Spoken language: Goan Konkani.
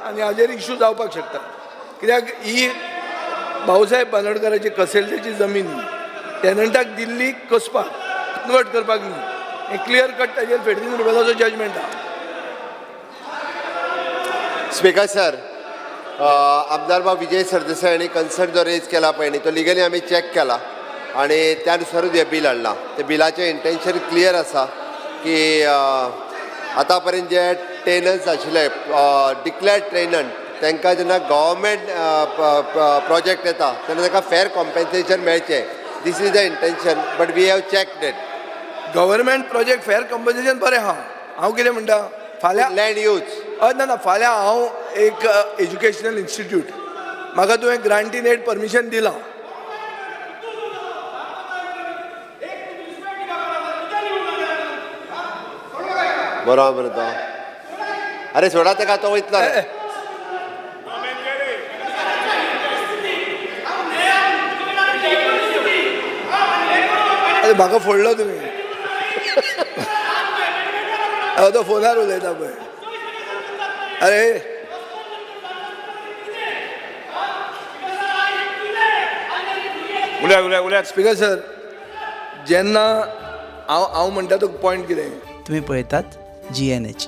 आनी हाजेर इशू जावपाक शकता. कित्याक ही भाऊसाहेब बांदोडकाराची कसेलची जमीन ही टेनंटाक दिल्ली कसपाक, कन्वर्ट करपाक न्ही. हें क्लियर कट ताजेर फेर्दीन रिबेलोचो जजमेंट आहा. स्पीकर सर, आमदार बाब विजय सरदेसाय हांणी कन्सर्न जो रेज केला पळय न्ही, तो लिगली आमी चॅक केला आनी त्या नुसारूच हें बील हाडलां. ते बिलाचें इंटेन्शन क्लियर आसा की आतां पर्यंत जे टेनंट्स आशिल्ले, डिक्लेर्ड टेनंट, तांकां जेन्ना गव्हर्मेंट प्रोजेक्ट येता तेन्ना तांकां फेर कॉम्पेन्सेशन मेळचें. This is the intention, but we have check that. Government project fair compensation बरें आहा. हांव कितें म्हणटा, फाल्यां लँड यूज हय, ना ना, फाल्यां हांव एक एज्युकेशनल इन्स्टिट्यूट, म्हाका तुवें ग्रांटीन एड परमिशन दिलां. बरो आहा मरे तो. अरे सोडा ताका, तो वयतलो रे. अरे, म्हाका फोडलो तुमी. हांव तो फोनार उलयता पळय. अरे. उलया, उलया, उलयात. स्पीकर सर, जेन्ना हांव म्हणटा तो पॉयंट कितें, तुम्ही पळयतात जीएनएच.